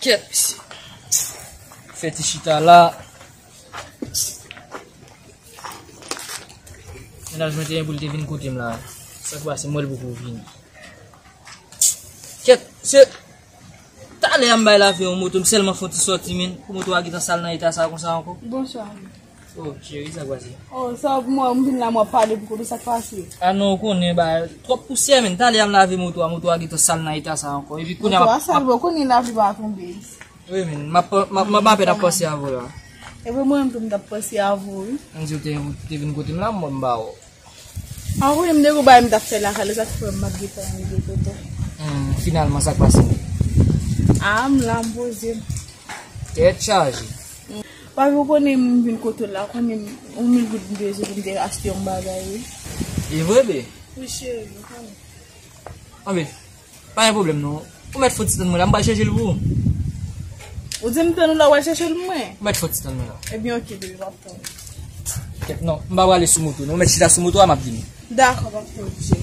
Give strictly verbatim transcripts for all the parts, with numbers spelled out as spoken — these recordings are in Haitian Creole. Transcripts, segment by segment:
Kèt, mesye. Fè ti chita la. Mennaj mwen te gen pou l te vin kote m la. Sa k pase, m wè l poko vini. Kèt, se talè a m bay lave yon moto, m sèlman fè yon ti sòti, men pou moto a gentan sal nan eta sa konsa ankò. Bonswa. Oh, cheri, sa k pase? Oh, sa w ap mwen, m vin la, m ap pale pou kote sa k pase. Ah non, ou konnen, ba, twòp pousyè, men talè a m lave moto a, moto a gentan sal nan eta sa ankò. Epi kounye a, moto a sal, bon, konnen lavi pa tonbe. Wi, men, m ap, m ap, m ap apèn ap panse avè w la. Epi mwen menm tou, m t ap panse avè w, wi. M di w te, te vin kote m la, mwen, m ba w. Anvoye m de gwo bagay m t ap fè lakay la, sa k fè m ap gentan rive kote w. Hmm, finalman, sa k pase? Ah, m la, m poze m. Tèt chaje. Papi, ou konnen m vin kote w la, ou konnen m, yon mil goud m bezwen pou m te achte yon bagay, wi. E vre, be? Wi, cheri, ou konnen. Anben, pa gen pwoblèm, non. Ou mèt fè ti tann mwen la, m pral chèche l pou ou. Ou di m tann ou la, w al chèche l pou mwen? Ou mèt fè ti tann mwen la. Ebyen, oke, bebe, m ap tann ou. Kèt, non, m pa prale sou moto, non. Ou mèt chita sou moto a, m ap vini. Dakò, m ap tann ou, cheri.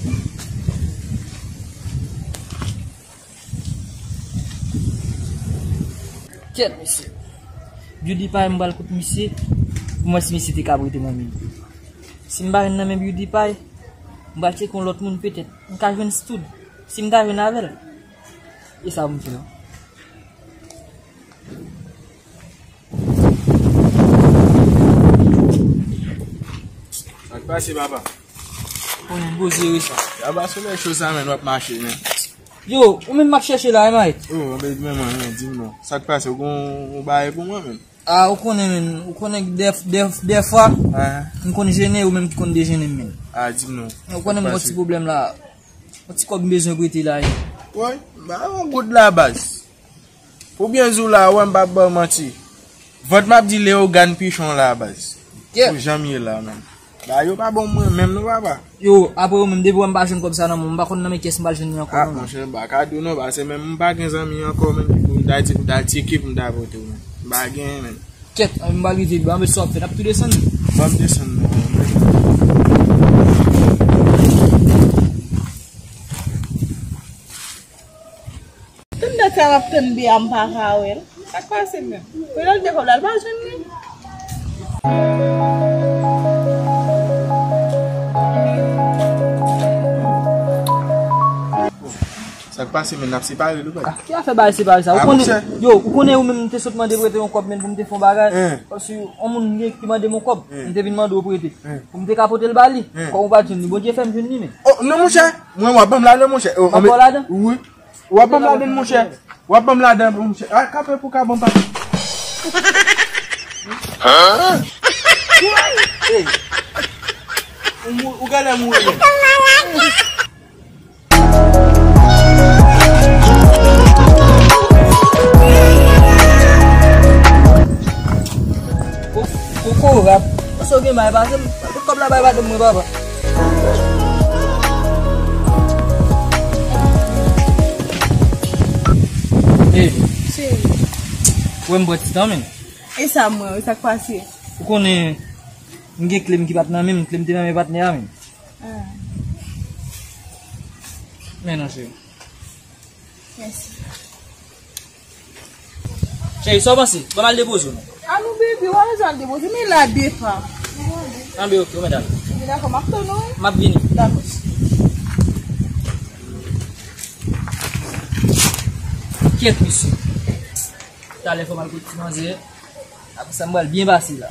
Kèt, mesye. Beauty Pie, m pral kot misye. Pou m wè si misye te ka prete m yon mil goud. Si m pa jwenn nan men Beauty Pie, m pral tcheke yon lòt moun petèt. M ka jwenn Stood. Si m ta jwenn avè l, e sa pou m fè, non? Sa k pase, papa? Konnen gwo zere sa. Laba sou lè cho sa, men w ap mache, men. Yo, ou menm m ap chèche la, e mayèt? Oh, men, men, men, men, di m non. Sa k pase? Ou gon, ou bagay pou mwen, men? Ah, ou konnen, men, ou konnen dè, dè, dèfwa, m konn jennen, ou menm ki konn dejene m, men. Ah, di m non. Ou konnen m gon ti pwoblèm la. Yon ti kòb m bezwen prete la, wi. Woy, ba yon goud la, baz. Oubyen zou la, wè m p ap ba w manti. Vant m ap di Leyogàn Pichon la, baz. Pou jan m ye la, menm. Ba yo pa bon mwen menm non, papa. Yo, apre ou menm, depi wè m pa jwenn kòb sa nan men w, m pa konn nan men kiyès m pral jwenn li ankò non, menm. Ah, monchè, m pa ka di w non, paske menm m pa gen zanmi ankò, menm, pou m ta di pou m ta al tcheke pou m ta pote w, menm. M pa gen, menm. Kèt, anben m pral rive, anben sa w ap fè, n ap tou desann. Ban m desann non. Tann dat sa m ap tann Bea m pa ka wè l. Sa k pase menm? Pou l al de kòb la, l pa jwenn li. Sa k pase, men n ap separe l ou pa? Ah, ki afè bagay separe sa? Ou konnen, yo, ou konnen ou menm m te sot mande prete yon kòb, men pou m te fè yon bagay. Paske yon moun gen ki mande m yon kòb, m te vin mande w prete. Pou m te ka pote l ba li. Kòm ou pa t jwenn li, Bondye fè m jwenn li, men. Oh, non, monchè. Mwen, w ap ban m ladan, monchè. Oh, m ap ba w ladan? Wi. W ap ban m ladan, monchè. W ap ban m ladan, monchè. A, kanpe pou ka ban m pa. Hey. Ou mou-, ou genlè mouri menm. Ko-, kokorat. Sa w gen bay pase m? Tout kòb la bay pase m mwen, papa. Hey. Cheri. Wè m pran ti tan, men. E sa mwen, e sa k pase? Ou konnen, m gen kle m ki pa t nan men m, kle m te nan men patnè a, men. Ah. Men non, cheri. Mèsi. Cheri, sa w panse? Ban m al depoze w non. A non, bebe, w a bezwen al depoze, men la depa. Anben, oke, ou mèt ale. Oke, dakò, m ap tann ou, wi. M ap vini. Dakò. Kèt, mesye. Talè fò m al kot ti manzè. Apre sa, m pral byen pase la.